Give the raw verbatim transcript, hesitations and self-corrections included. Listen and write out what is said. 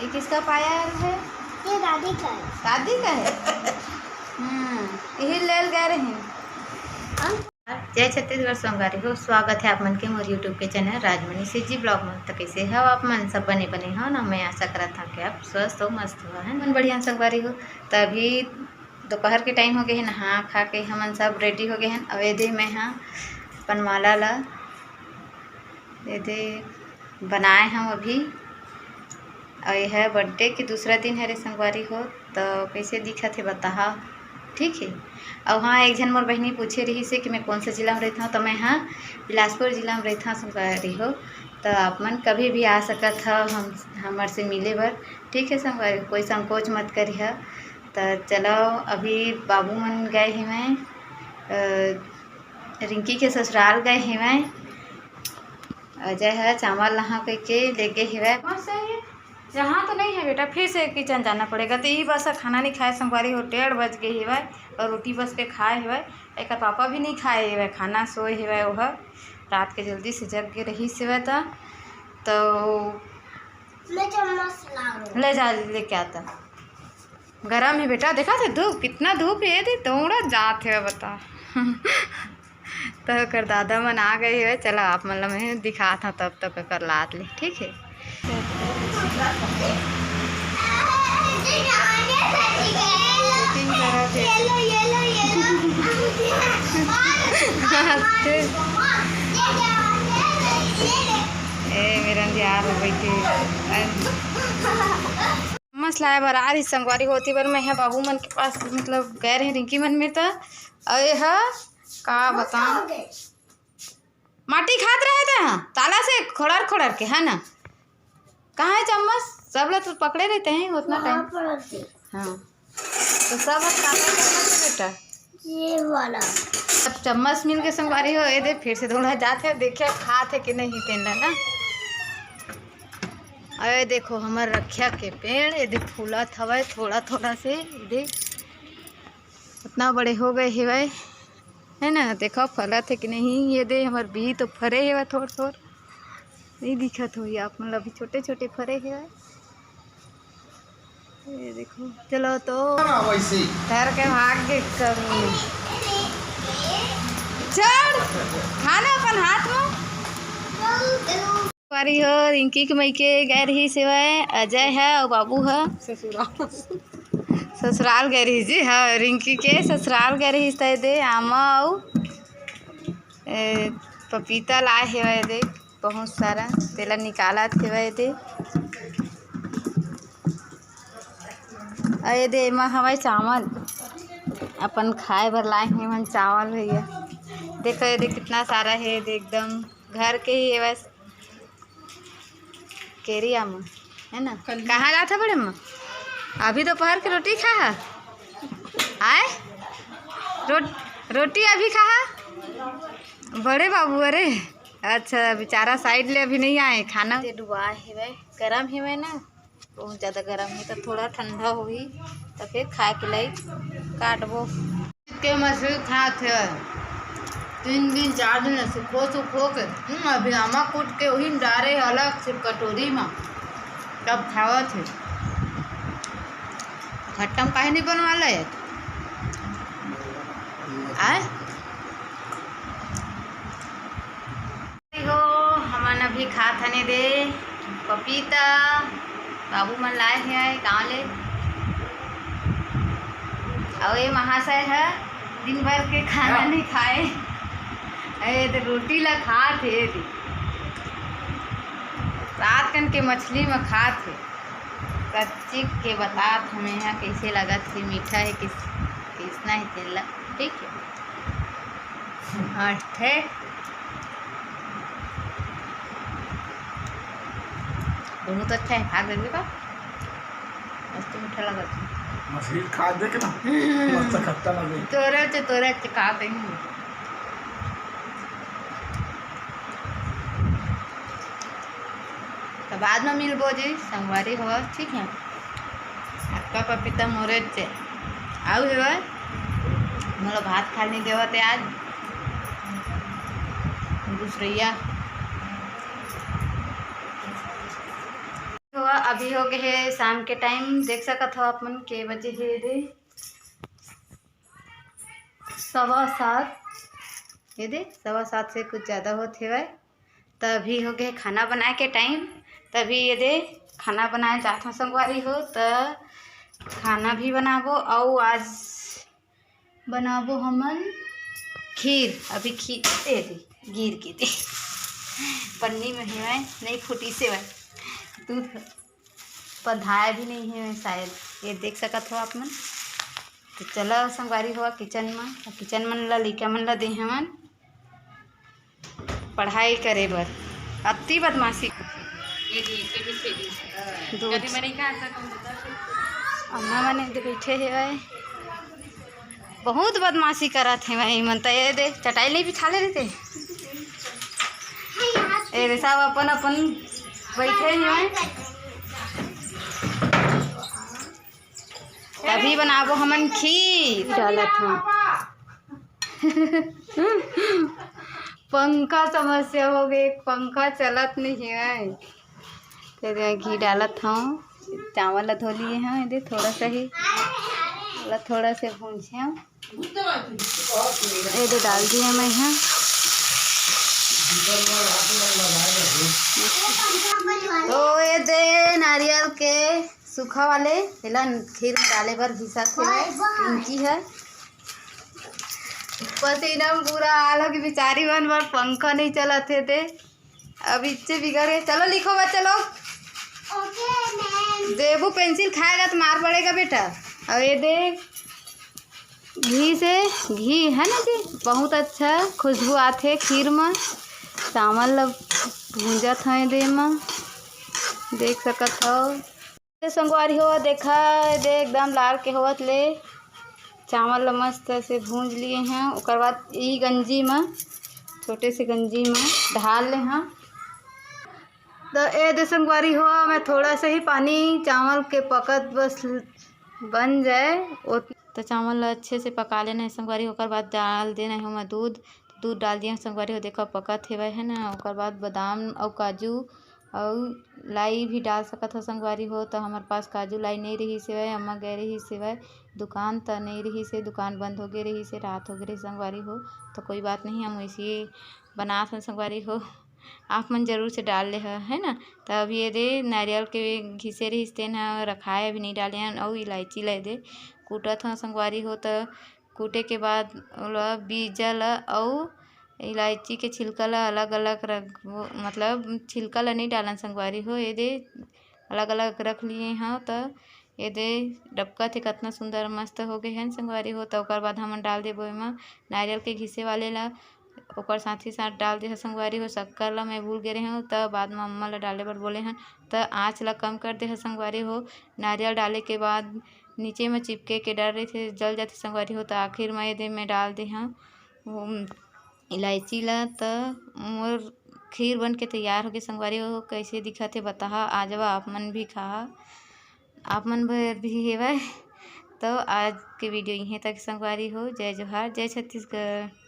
ये किसका पायल है? ये दादी का है। दादी का है? हम्म, यही लेल गए रही। हाँ। जय छत्तीसगढ़ संगवारी हो, स्वागत है आप मन के मोर YouTube के चैनल राजमणि सिज्जी ब्लॉग में। तो कैसे हो आप मन? सब बने बने हो ना? मैं आशा करत हूँ कि आप स्वस्थ हो, मस्त हो, है मन बढ़िया संगवारी हो। तो अभी दोपहर के टाइम हो गए है, नहा खा के हमन सब रेडी हो गए हैं। अब ये दे मैं हाँ अपन माला ला ये दे बनाए हम अभी। और यह बर्थडे के दूसरा दिन हरे संगवारी हो, तो कैसे दिखत है बताहा, ठीक है। और हाँ, एक झन मोर बहिनी पूछे रही से कि मैं कौन सा जिला में रहता हूँ, तो मैं हाँ बिलासपुर जिला में रहता हूँ संगवारी हो। तो आप मन कभी भी आ सकत हो हम, हमर से मिले बर, ठीक है संगवारी, कोई संकोच मत करिह। तो चलो, अभी बाबू मन गए हेवय, अ, रिंकी के ससुराल गए हेवय। अजय ह चावल लहा कहिके लेगे हेवय। और सही है, यहाँ तो नहीं है बेटा, फिर से किचन जाना पड़ेगा। तो यही बस खाना नहीं खाए संगवारी हो, डेढ़ बज गए हेवय और रोटी बस के खाए हेवय। एकर पापा भी नहीं खाए हेवय खाना, सोए हेवय। ओह रात के जल्दी से जग के रही सेवय त, तो मैं चम्मच ला रही हूँ। ले जा, लेके आता। गरम है बेटा, देखा थे धूप, कितना धूप है, ये दे तोड़ा जात है, बता। तो ओकर दादा मन आ गए है। चलो, आप मन ला मैं दिखात हूँ तब तक ओकर लात ले, ठीक है। Cooking करत हे। ए, मेरा अंधियार हो गई थी। चम्मच लाए बर आ रही संगवारी होती बर मैं ह बाबू मन के पास, मतलब गए रहे रिंकी मन में। तो अउ ये ह का बताऊं, माटी खात रहे थे, हाँ, ताला से खोड़र खोड़र के, है ना? कहाँ है चम्मच? सब लोग तो पकड़े रहते हैं उतना वहाँ टाइम। पर रख दे। हाँ, तो सब अब ताला चम्मच है बेटा। ये वाला। अब चम्मच मिल के संगवारी हो, ये दे फिर से दौड़ा जाते हैं, देखिए खात है कि नहीं तेन ला ना। अरे देखो हमर रखिया के पेड़, ये दे फूलत हवय थोड़ा थोड़ा से, ये दे उतना बड़े हो गए हेवय, है ना? देखो फलत है कि नहीं, ये दे हमर बीज तो फरे हेवय थोड़ थोड़, नहीं दिखत होही आप मन ला, अभी छोटे छोटे फरे हेवय। ये देखो, चलो तो ना वैसे। धर के भाग के कमी। चढ़, खाना अपन हाथ में। संगवारी हो, रिंकी के मइके गए रहिस हेवय, अजय ह अउ बाबू ह। ससुराल। ससुराल गए रहिस जी, हाँ, रिंकी के ससुराल गए रहिस त ये दे आमा अउ, ए, पपीता लाए हेवय दे, बहुत सारा, तेला निकालत हेवय दे। अउ ये दे, एमा हवय चावल, अपन खाए बर लाए हे मन चावल भैया। देखो ये दे, कितना सारा हे दे, एकदम घर के ही हेवय। केरी आमा, है ना? कहाँ जात हे बड़े अम्मा? अभी दोपहर के रोटी खा हा? आए? रो-, रोटी अभी खा हा? बड़े बाबू, अरे, अच्छा, बेचारा side ले अभी नहीं आए खाना। ते डुबा हेवय, गरम हेवय ना, बहुत ज़्यादा गरम हे, तो थोड़ा ठंडा होही, तो फिर खाए के लायक काटबो। के मछली खात हे, तीन दिन, चार दिन ले सुखो सुखो के, हम्म, अभी आमा कूट के वही में डारे अलग से कटोरी में, तब खावत हे। खट्टा में काहे नहीं बनवा ले? आए? हो, हमन अभी खात हने दे पपीता, बाबू मन लाए हे आए गाँव ले। अउ ये महाशय ह दिन भर के खाना हाँ। नहीं खाए, ए तो रोटी ला खात हे। रात कन के मछली म खात हे। कच्ची के बतात हमें ह कैसे लगत हे, मीठा हे किस, किसना हे तेला, ठीक है। हाँ, ठीक। दोनों तो अच्छा है, खा गए का? मस्त मीठा लगा था। मछली खा देख ना, मस्त खट्टा लगे। तोरे से, तोरे से खा गई हूँ। तो बाद में मिलबो जी, संगवारी हो, ठीक है। आपका पपीता मोरे से आऊ हेवय, मोला भात खाए नहीं देवत हे आज। दूसरैया हो, अभी हो गए हे शाम के टाइम, देख सकत हो आप मन के बजे हे दे सवा सात। ये दे सवा सात से कुछ ज़्यादा होत हेवय। त अभी हो गए खाना बनाए के टाइम। त अभी ये दे खाना बनाए जात हव संगवारी हो। त खाना भी बनाबो अउ आज बनाबो हमन खीर। अभी खीर, ए दे गिर के दे पन्नी में हेवय, नहीं फूटी से वय दूध पधाए भी नहीं है शायद, ये देख सकत हो आप मन। तो चला संगवारी हो किचन में, किचन मन ला लइका मन ला दे हमन पढ़ाई करे बर। अति बदमाशी। ये जी, ये भी छेदी। दो कभी मैंने कहा था, तुम बता सकते हो। अम्मा मन दे बैठे हेवय, बहुत बदमाशी करत हेवय। मन त ये दे चटाई नहीं बिछा ले रहिते। ए रे, सब अपन अपन बैठे हेवय। अभी बनाबो हमन खीर। डालत हूँ। पंखा समस्या हो गए, पंखा चलत नहीं है। फिर घी डालत हूँ, चावल ला धो लिए हैं, ये दे थोड़ा सा ही, ला थोड़ा से भूंजे। ये दे डाल दिए मैं यहाँ। तो ये दे नारियल के सूखा वाले, एला खीर में डाले बर घिसा थे पिंकी है। पसीना में पूरा हाल हो कि बेचारी मन बर पंखा नहीं चलत हे ते। अब इच्छे बिगड़ गए। चलो लिखो बच्चा लोग। ओके मैम। देबू पेंसिल खाएगा तो मार पड़ेगा बेटा। अब ये दे घी से, घी है ना जी, बहुत अच्छा खुशबू आथे खीर में। चावल ला भूंजत हैं दे में, देख सकत हो। संगवारी हो देखा दे एकदम लाल के होवत ले चावल ला मस्त से भूंज लिए हैं। ओकर बाद ई गंजी में, छोटे से गंजी में ढाल ले हैं। तो ए दे संगवारी हो, मैं थोड़ा सा ही पानी चावल के पकत बस बन जाए। तो चावल ला अच्छे से पका लेना है संगवारी। ओकर बाद डाल देना है ओमा दूध। दूध डाल दिया संगवारी हो, देखो पकत हेवय है ना। ओकर बाद बादाम अउ काजू अउ लाई भी डाल सकत हो संगवारी हो। तो हमर पास काजू लाई नहीं रहिस हेवय, अम्मा गए रहिस हेवय दुकान, त नहीं रहिस हे, दुकान बंद हो गए रहिस हे, रात हो गए रहिस संगवारी हो। तो कोई बात नहीं, हम वैसे ही बनात हन संगवारी हो। आप मन जरूर से डाल ले ह, है ना। त अभी ये दे नारियल के घिसे रहिस तेन ह रखाए, अभी नहीं डाले हन। अउ इलायची ला ये दे कूटत हन संगवारी हो। त कूटे के बाद ओला बीजा ला अउ इलायची के छिलका ला अलग-अलग रख, मतलब छिलका ला नहीं डालन संगवारी हो, ये दे अलग-अलग रख लिए हव। त ये दे डबकत हे, कतना सुंदर मस्त हो गए हे न संगवारी हो। त ओकर बाद हमन डाल देबो एमा नारियल के घिसे वाले ला, ओकर साथ ही साथ डाल दे ह संगवारी हो शक्कर ला, मैं भूल गे रहेंव, त बाद म अम्मा ला डाले बर बोले हन, त आँच ला कम कर दे ह संगवारी हो। नारियल डाले के बाद नीचे म चिपके के डर रहिथे, जल जाथे संगवारी हो। त आखिर म ये दे मैं डाल दे हव वो इलायची ला। त मोर खीर बन के तैयार होगे संगवारी हो। कैसे दिखत हे बताहा, आ जावा आप मन भी खाहा, आप मन बर भी हेवय। तो आज के वीडियो इहें तक संगवारी हो। जय जोहार, जय छत्तीसगढ़।